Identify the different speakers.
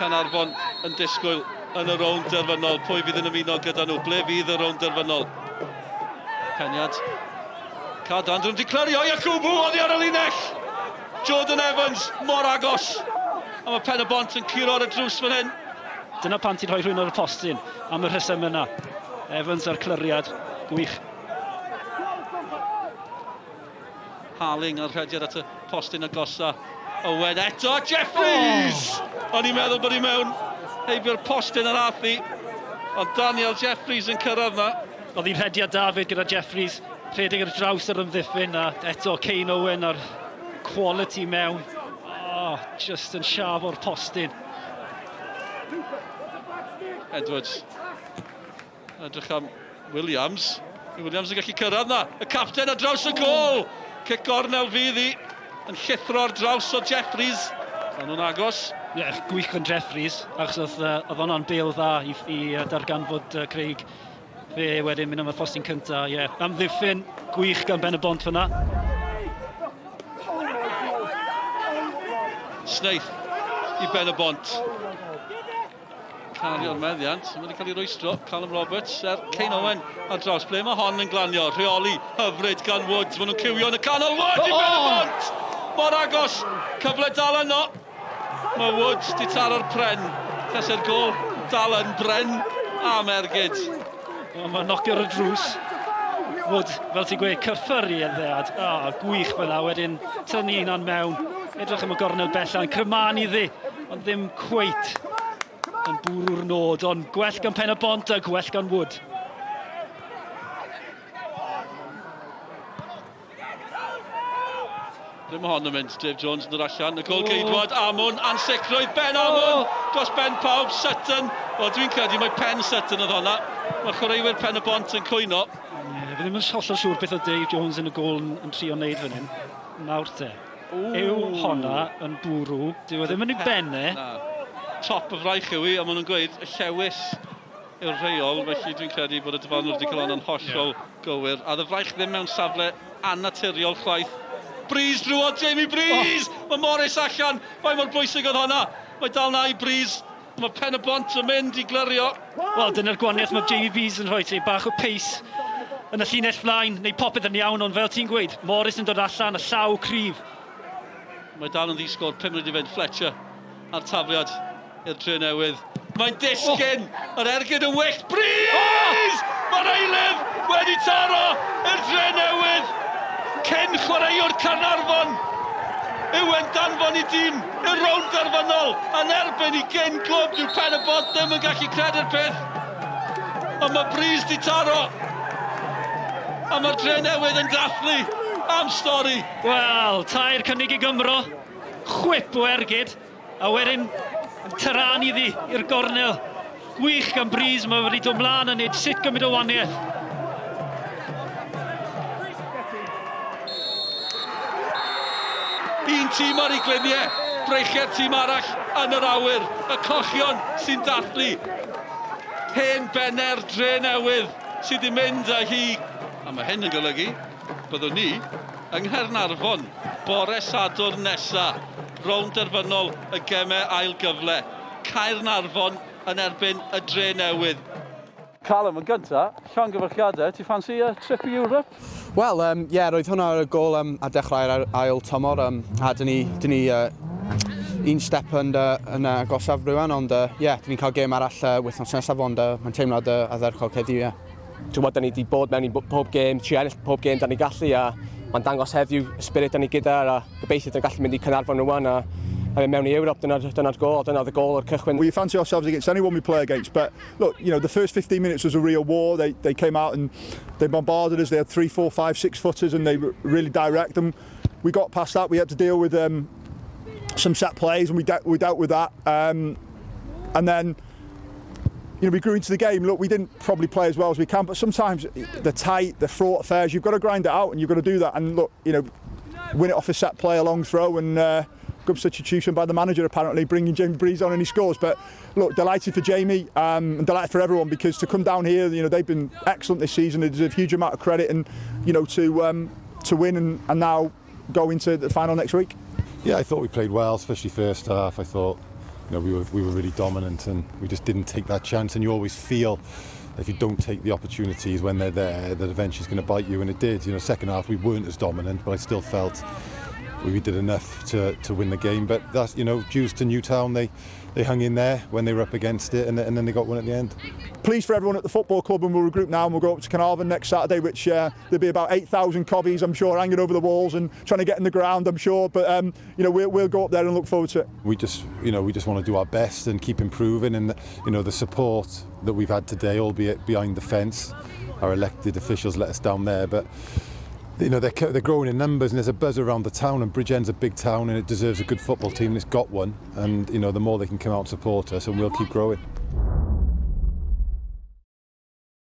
Speaker 1: Caernarfon yn disgwyl yn y rownd derfynol? Pwy fydd yn ymuno gyda nhw? Ble fydd y rownd derfynol? Peniad. Cadan, dyn nhw wedi clirio. Yakubu oddi ar y linell! Jordan Evans, mor agos. A mae Pen y Bont yn curo ar y drws fan hyn.
Speaker 2: Dyna pan ti'n rhoi rhywun ar y postyn am y rhesymau yna. Evans a'r clyriad, gwych.
Speaker 1: Harling a'r rhediad at y postyn agosa. Owen eto, Jeffries! Oh! O'n i'n meddwl bod hi mewn heibio'r postyn ar ath hi, ond Daniel Jeffries yn cyrraedd na.
Speaker 2: Oedd hi'n rhediad da fyd gyda Jeffries, rhedeg ar draws yr ymddiffyn a eto Kane Owen a'r quality mewn. Oh, just yn siaf o'r postyn.
Speaker 1: Edwards. Edrych am Williams. Williams yn gallu cyrraedd na. Y capten ar draws y gol. Cic gornel fydd hi. Yn llithro ar draws o Jeffries. Maen nhw'n agos.
Speaker 2: Ie, yeah, gwych yn Jeffries, achos oedd, oedd hwnna'n bêl dda i, i darganfod Craig. Fe wedyn mynd am y postyn cyntaf, ie. Yeah. Amddiffyn gwych gan Ben y Bont fyna.
Speaker 1: Snaith i Ben y Bont. Cario'r meddiant, mae wedi cael ei rwystro. Callum Roberts er Kane Owen ar draws. Ble mae hon yn glanio? Rheoli hyfryd gan Woods. Maen nhw'n cywio yn y canol. Woods i Ben y Bont! Mor agos! Cyfle dal yno. Mae Woods di taro'r pren. Tase'r gol dal yn bren am ergyd.
Speaker 2: Mae'n nocio ar y drws. Wood, fel ti'n gweud, cyffyrru yn ddead. Oh, gwych fyna, wedyn tynnu hunan mewn. Edrych am y gornel bella'n cryman iddi, ond ddim cweit yn bwrw'r nod, ond gwell gan Pen y Bont a gwell gan Wood.
Speaker 1: Ble mae hon yn mynd? Dave Jones yn dod allan. Y gol geidwad, Amwn, ansicrwydd, Ben Amwn, dros ben pawb, Sutton. Wel, dwi'n credu mae pen Sutton oedd honna. Mae chwaraewyr Pen y Bont yn cwyno.
Speaker 2: Ie, fi ddim yn hollol siŵr beth oedd Dave Jones yn y gol yn, yn trio wneud fan hyn. Nawr te. Yw honna yn bwrw? Dyw e ddim yn ei ben e.
Speaker 1: Na. Top y fraich yw hi, a maen nhw'n gweud y llewis yw'r rheol, felly dwi'n credu bod y dyfarnwr wedi cael honno'n hollol yeah. gywir. A y fraich ddim mewn safle annaturiol chwaith. Breeze drwodd, Jamie Breeze! Oh. Mae Morris allan, faint mor bwysig oedd honna. Mae dal na i Breeze. Mae Pen y Bont yn mynd i glirio.
Speaker 2: Wel, dyna'r gwahaniaeth mae Jamie Breeze yn rhoi ti, bach o pace yn y llinell flaen, neu popeth yn iawn, ond fel ti'n gweud, Morris yn dod allan, y llaw cryf.
Speaker 1: Mae dal yn ddi-sgôr, 5 munud i fynd, Fletcher a'r tafliad i'r Drenewydd. Mae'n disgyn! Oh. Yr ergyd yn wyllt. Breeze! Oh! Mae'r eilydd wedi taro i'r Drenewydd! Cyn chwaraewr Caernarfon yw e'n danfon i dîm i'r rownd derfynol yn erbyn i gyn glwb. Dyw Pen y Bont ddim yn gallu credu'r peth. Ond mae Breeze di taro. A mae'r Drenewydd yn dathlu am stori.
Speaker 2: Wel, tair cynnig i Gymro. Chwip o ergyd. A wedyn taran iddi i'r gornel. Gwych gan Breeze, mae wedi dod mlaen a wneud sut gymryd o waniaeth.
Speaker 1: Un tîm ar ei gliniau, breichiau'r tîm arall yn yr awyr. Y cochion sy'n dathlu. Hen benner dre newydd sydd wedi mynd â hi. A mae hyn yn golygu byddwn ni yng Nghaernarfon bore Sadwrn nesa, rownd derfynol y gemau ail gyfle, Caernarfon yn erbyn y Dre Newydd. Callum, yn gynta, llongyfarchiadau, ti ffansi uh, trip i Europe?
Speaker 3: Wel, um, yeah, roedd hwnna y gol um, ar dechrau'r ail tymor, um, a dyn ni, dyn ni uh, un step yn, uh, yn uh, agosaf rwan, ond uh, yeah, dyn ni'n cael gêm arall uh, wythnos nesaf, ond uh, mae'n teimlad uh, ardderchog heddiw, yeah.
Speaker 4: Ti'n gwybod, da ni wedi bod mewn i pob gêm, trio ennill pob gêm da ni gallu a mae'n dangos heddiw y spirit da ni gyda a gobeithio da ni'n gallu mynd i Caernarfon rwan a, a mynd mewn i Ewrop, dyna'r dyna gol, dyna y gol o'r cychwyn.
Speaker 5: We fancy ourselves against anyone we play against, but look, you know, the first 15 minutes was a real war. They, they came out and they bombarded us. They had three, four, five, six footers and they were really direct. And we got past that. We had to deal with um, some set plays and we, de we dealt with that. Um, and then you know, we grew into the game. Look, we didn't probably play as well as we can, but sometimes the tight, the fraught affairs, you've got to grind it out and you've got to do that. And look, you know, win it off a set play, a long throw, and uh, good substitution by the manager apparently, bringing Jamie Breeze on and he scores. But look, delighted for Jamie um, and delighted for everyone because to come down here, you know, they've been excellent this season. They deserve a huge amount of credit and, you know, to um, to win and, and now go into the final next week.
Speaker 6: Yeah, I thought we played well, especially first half. I thought We were really dominant and we just didn't take that chance. And you always feel if you don't take the opportunities when they're there, that eventually it's going to bite you, and it did. Second half we weren't as dominant, but I still felt we did enough to win the game. But that's dues to Newtown, they hung in there when they were up against it, and then they got one at the end.
Speaker 5: Pleased for everyone at the football club, and we'll regroup now and we'll go up to Caernarfon next Saturday, which there'll be about 8,000 cobbies, I'm sure, hanging over the walls and trying to get in the ground, I'm sure. But we'll go up there and look forward to it.
Speaker 6: We just want to do our best and keep improving, and the support that we've had today, albeit behind the fence, our elected officials let us down there, but they're growing in numbers and there's a buzz around the town, and Bridgend's a big town and it deserves a good football team, and it's got one, and the more they can come out and support us, and we'll keep growing.